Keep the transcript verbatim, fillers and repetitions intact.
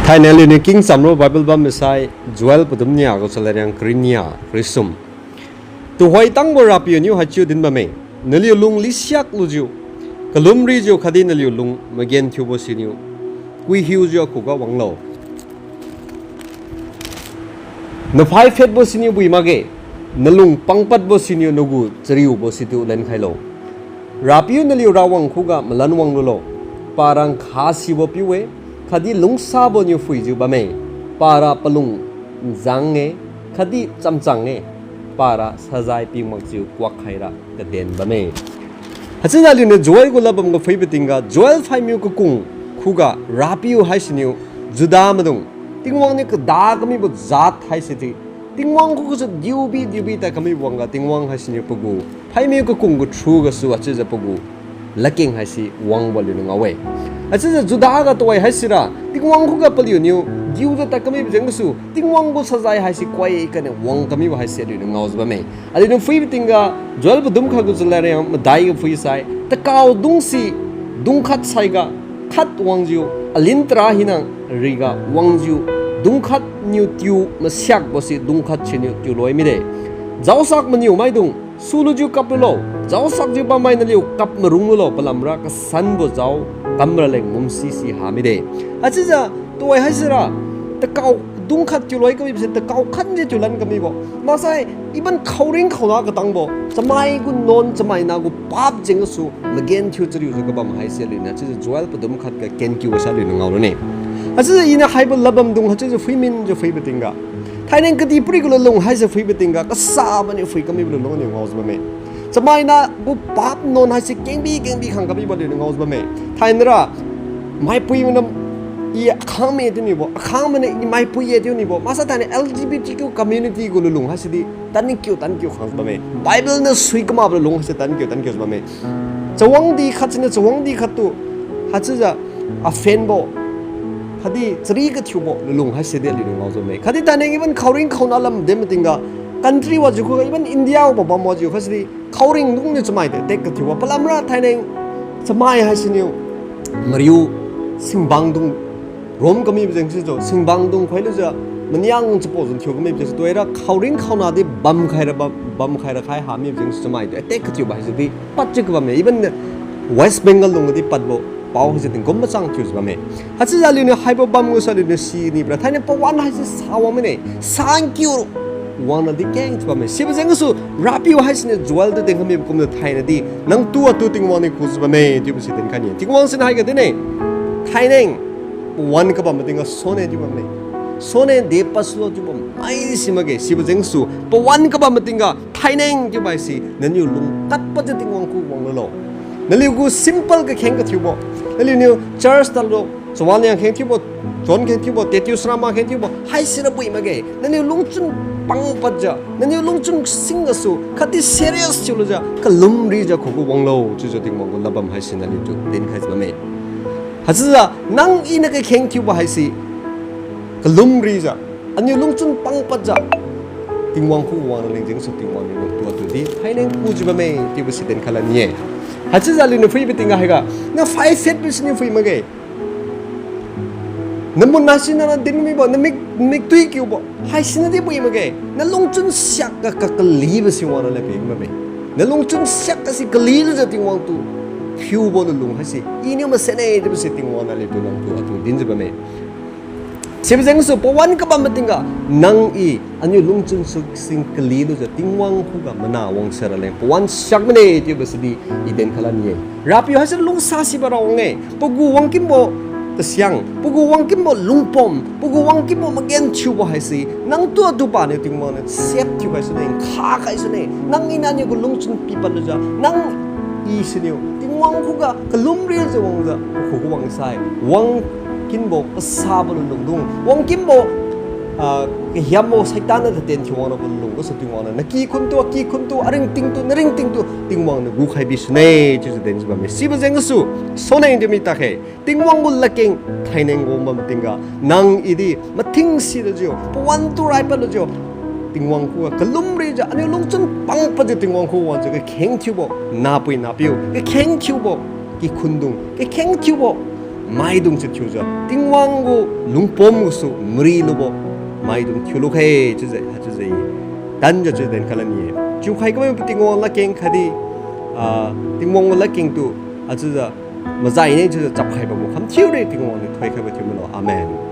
Thainai aliuniu kingchamra Bible bam misai, Joel padum nia gu chalariang kariu nia, kariu sum. Tuhoi tangbo Rapiu niu haichiu din bamme, naliu lung lisiak lujiu, kalum rijiu khatdi naliu lung magenthiubo siniu, kuihiujiu akhuga wanglo. Naphai phetbo siniu bui makge, nalung pangpadbo siniu nagu chariubo situ lenkhailo. Rapiu naliu Rawang khuga malan wang lulo. Para nkhasibo piu-e, khatdi lungsabo niu phuijiu bamme. Para palung nzang-e, khatdi chamchang-e. Para sajai piu makjiu kuak khaira kaden bamme. Haichiujiu aliuniu Joel gu ladbam ga phuibo tingga, Joel phaimiu kakung khuga Rapiu haisiniu Judah maidung, Tingwang niu kada kamibo jat haise di, Tingwang khugasu diubi diubi tad kamibo wangga Tingwang haisiniu pagu phaimiu kakung gu through gasu haichiujiu pagu ladkeng haise wangbo aliuniu ngao-e. Haichiujiu Judah ga tuhoi haisira Tingwang khuga paliuniu diujiu tad kamibo jeng gasu Tingwang gu sajai haise koi kaniu wang kamibo haise aliuniu ngaojiu bamme. Aliuniu phuibo tingga, Joel padum khat gu chalariang madai ga phuisai, takao dungsi dungkhat saiga khat wangjiu, alin tara hina riga wangjiu, dungkhat niu tiu masiakbo si dungkhat siniu tiu loi mide. Jaosak maniu maidung, sulujiu kap lulo, jaosakjiu bammai naliu kap marung lulo, palamra kasanbo jao kamraleng mumsi si ha mide. Haichiujiu tuhoi haisira, takao dungkhat tiu loi kamibo si takao khatjiu tiu lan kamibo. Maksai, even khaoring khaona katangbo, chamai gu nuan, chamai nagu pap jeng gasu magenthiu chariujiu kabam haise aliuniu haichiujiu Joel padum khat ga kenkiu gasa aliuniu ngao lune. Haichiujiu iniu haibo ladbamdung haichiujiu phuiminjiu phuibo tingga, thainai kadihpiri gu lalung haise phuibo tingga, kasabo niu phui kamibo lalung niu ngaojiu bamme. Chamai nagu pap nuan haise kengbi kengbi khang kamibo aliuniu ngaojiu bamme. Thainai ra, maipui mana i akhangme tiu nibo, akhang mana i maipui ye tiu nibo. Maksai thainai L G B T Q community gu lalung haise di tankiu tankiu khang bamme. Bible niu sui kamakbo lalung haise tankiu tankiu bamme. Chawangdi khat siniu chawangdi khattu, haichiujiu aphenbo, khatdi chari kathiubo lalung haise di aliuniu ngaojiu bamme. Khatdi thainai even khaoring khaona lam din matingga, country wajiu khuga even India wabo bam wajiu khaise di khaoringdung niu chamai de tek kathiubo. Palamra thainai chamai haisiniu mariu singbangdung rom kamibo jeng sijiu, singbangdung khoilujiu maniang chapao jun thiu kamibo jeng si tuhoira khaoring khaona di bamkhaira bam, bamkhaira khai ha mibo jeng si chamai de tek kathiubo haise di padjiu kabamme. Even West Bengal lungga di padbo pao haise tingkum machang thiujiu bamme. Haichiujiu aliuniu haibo bam gasu aliuniu siniu bra thainai pawan haise sa wang mine, sa nkiu wangna di keng thiu bamme. Sibo jeng gasu Rapiu haisiniu Joel tu dinkhai mibo kumjiu thainai di nangtu atu Tingwang niu khujiu bamme chiubo si dinkhai ni-e. Tingwang siniu haiga din-e, thainai pawan kabam matingga sone chiu bamme. Sone de pasulo chiubo mai si makge. Sibo jeng gasu pawan kabam matingga thainai chiubo haise naliu lung katpadjiu Tingwang khu wang lulo. Naliu gu simple kakheng kathiubo, naliuniu church tadlo, chawaniang kheng thiubo, chon kheng thiubo, tetiu sarama kheng thiubo haisira bui makge. Naliu lungchun pangpadjiu, naliu lungchun sing gasu khatdi serious thiulujiu kalum rijiu khuga wanglo chiujiu Tingwang gu ladbam haise naliutu dinkhaijiu bamme. Haichiujiu nang iniu kakheng thiubo haise kalum rijiu, aniu lungchun pangpadjiu Tingwang khu wangra leng jeng gasu Tingwang niu nangtu atu di thainai khujiu bamme chiubo si dinkhai lan ni-e. Haichiujiu aliuniu phuibo tingga haiga, naphai phetbo siniu phui makge. Namun haisiniu na din mibo, namik, miktui kiubo haisiniu di bui makge. Nalungchun siakga kakalibo si wangra leng phui bamme. Nalungchun siakga si kalilujiu Tingwang tu phiubo nalung haise iniu masenne chiubo si Tingwang naliutu nangtu atu dinjiu bamme. Sibo jeng gasu pawan kabam matingga, nang i aniu lungchun su sing kalilujiu Tingwang khuga mana wangsa raleng pawan siak mane chiubo sidi i dinkhai lan ni-e. Rapiu haise lungsa sibo Rawang-e, pagu wangkinbo tasiang, pagu wangkinbo lungpom, pagu wangkinbo magenthiubo haise nangtu atu paniu Tingwang niu sep thiukhai sune, nkhakhai sune. Nang iniu aniu gu lungchun pipadlujiu, nang i siniu Tingwang khuga kalum rijiu wangjiu pakhuga wangsai, wangkinbo kasabo lunlungdung, wangkinbo, ah, kahiambo Satan niu taten thiu wangrabo lunlung gasu Tingwang niu nakikhun tu, akikhun tu, aringting tu, naringting tu Tingwang niu gukhai bisune chiujiu dinjiu bamme. Sibo jeng gasu sone chiu mi takhe. Tingwang gu ladkeng thainai wang bam tingga, nang i di mathing silujiu, pawan tu raipadlujiu, Tingwang khuga kalum rijiu, aniu lungchun pangpadjiu Tingwang khu wangjiu kakheng thiubo nahpui nahpiu, kakheng thiubo kikhundung, kakheng thiubo maidung si thiujiu Tingwang gu lungpom gasu mari lubo maidung thiulu khe chiujiu, haichiujiu i tanjiu chiu denkhalan ye. Chiukhai kamai pu Tingwang ladkeng khatdi, ah, Tingwang gu ladkeng tu, haichiujiu mazaine chiujiu chapkhai bambo kham thiure Tingwang niu thoikhaibo thiu milo. Amen.